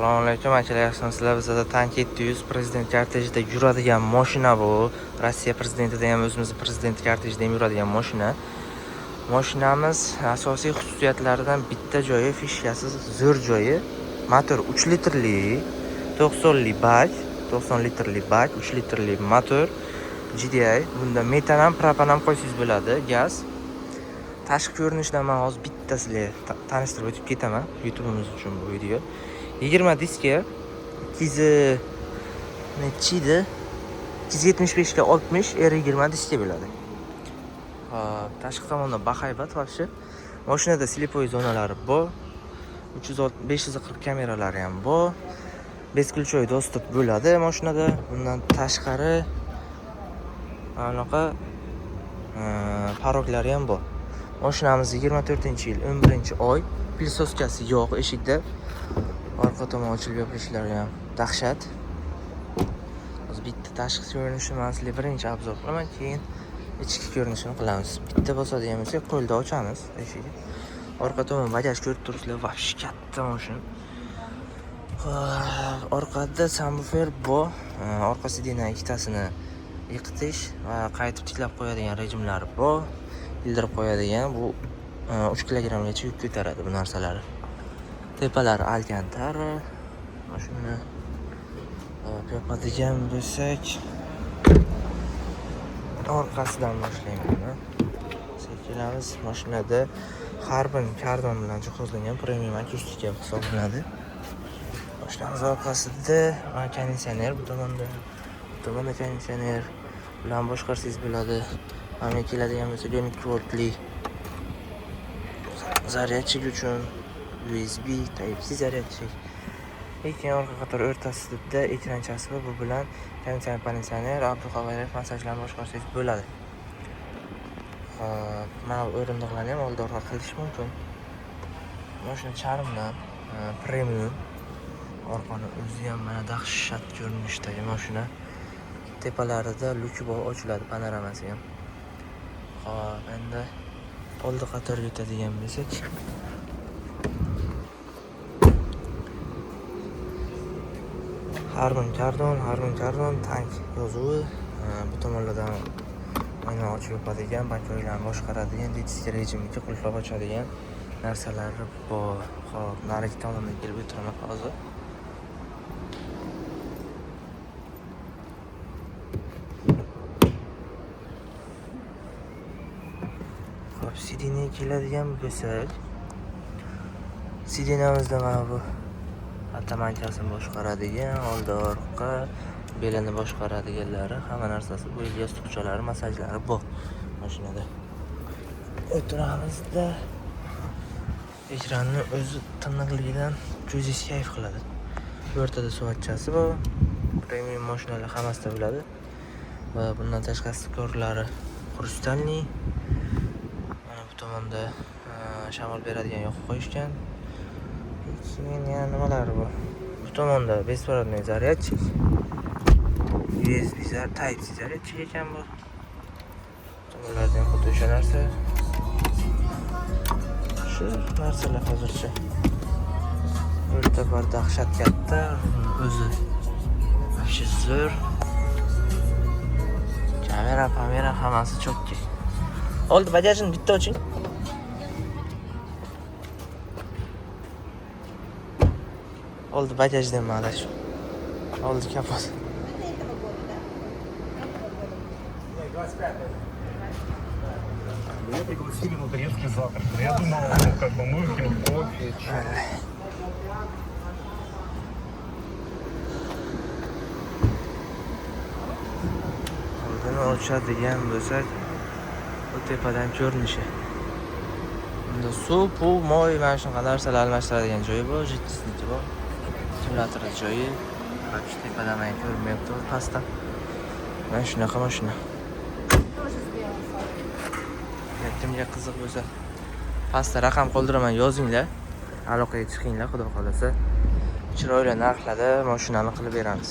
Assalomu alaykum, akalar, yaxshimisizlar? Bizada Tank 700 prezident kortejida yuradigan mashina bu. Rossiya prezidentida ham, o'zimizni prezident kortejida ham yuradigan mashina. Mashinamiz asosiy xususiyatlaridan bitta joyi, фишка si zo'r joyi. Motor 3 litrli, 90 li bak, 90 litrli bak, 3 litrli motor GDI. Bunda metan ham, propan ham qo'ysangiz bo'ladi, gaz. Tashqi ko'rinishidan man hozir bitta sizlarga tanishtirib o'tib ketaman. YouTube'imiz uchun bu video. 20 diska 200 nechi edi? 275 ga 60 R20 diska bo'ladi. Hop, tashqi tomonda bahaybat вообще. Mashinada слепой zonalari bor. 360 540 kameralari ham bor. Бесключевой доступ bo'ladi mashinada. Bundan tashqari anaqa порог lari ham bor. Mashinamiz 24-yil 11-oy, пылесоска si yo'q eshikda. Orqa tomon ochilib yopilishlari ham dahshat. Hozir bitta tashqi ko'rinishini man sizlarga birinchi обзор qilaman, keyin ichki ko'rinishini qilamiz. Bitta bosadigan bo'lsak, qo'lda ochamiz eshikni. Orqa tomon bagaj ko'rib turibsizlar, вообще katta mashina. Hop, orqada subwoofer bor. Orqa сиденье ikkitasini yiqitish va qaytib tiklab qo'yadigan rejimlari bor. Ildirib qo'yadigan bu 3 kilogrammgacha yuk ko'taradi bu narsalari. Tepalari alkantara. Mana hop, yopadigan bo'lsak, orqasidan boshlayman. Kelamiz, mashinada Harman Kardon bilan jihozlangan premium akustika hisoblanadi. Mashinamiz orqasida konditsioner bu tomonda, bu tomonda konditsioner bilan boshqarsangiz bo'ladi. Mana keladigan bo'lsak, 12 voltli зарядчик uchun USB Type C зарядчик. Keyin orqa qator o'rtasida ekranchasi bor. Bu bilan konditsioner, konditsioner, abduqavoyev massajlarni boshqarsangiz bo'ladi. Hop, mana bu o'rindiqlarni ham oldi orqa qilish mumkin. Mashina charmdan, premium. Orqani o'zi ham mana dahshat ko'rinishdagi mashina. Tepalarida lyuki bor, ochiladi, panoramasi ham. Hop, endi oldi qatorga o'tadigan bo'lsak, Harman Kardon, Harman Kardon tank yozuvi, bu tomonlardan oyna ochib yopadigan, боковой larni boshqaradigan, детский rejimga qulflab ochadigan narsalari bor. Hop, narigi tomondan kelib o'tiraman hozir. Hop, сиденье keladigan bo'lsak, сиденье mizda mana bu avtomatikasini boshqaradigan, oldi orqa belini boshqaradiganlari, hamma narsasi, bu yostiqchalari, massajlari bor mashinada. O'tiramizda ekranni o'zi tiniqligidan ko'zingiz kayf qiladi. O'rtada soatchasi bor. Premium mashinalar hammasida bo'ladi. Va bundan tashqari skorlari хрустальный. Mana bu tomonda shamol beradigan yoqib qo'yishgan. Keyin yana nimalari bor? Bu tomonda беспроводной зарядчик, USB Type C зарядчик ekan bu. Tomonlarda ham xuddi o'sha narsa. Shu narsalar hozircha. O'rta bor dahshat katta, o'zi вообще zo'r. Kamera, kamera hammasi чётки. Oldi bagajini bitta oching. Oldi bagajdan mana shu. Oldi kapot. Это этого года, да? Этого года. Меня пригласили на турецкий завтрак. Но я думал, ну, как бы мы выпьем кофе, чай. Oldini ochadigan bo'lsak, bu tepadan ko'rinishi. Bunda suv, puv, moy mana shunaqa narsalar almashtiradigan joyi bor, жидкость niki bor. Akkumulyator joyi. Shu tepadan mana ko'rinmayapti pastdan. Mana shunaqa mashina. Тоже с белым салоном. Agar kimga qiziq bo'lsa, pastda raqam qoldiraman, yozinglar. Aloqaga chiqinglar, xudo xohlasa. Chiroyli narxlarda mashinani qilib beramiz.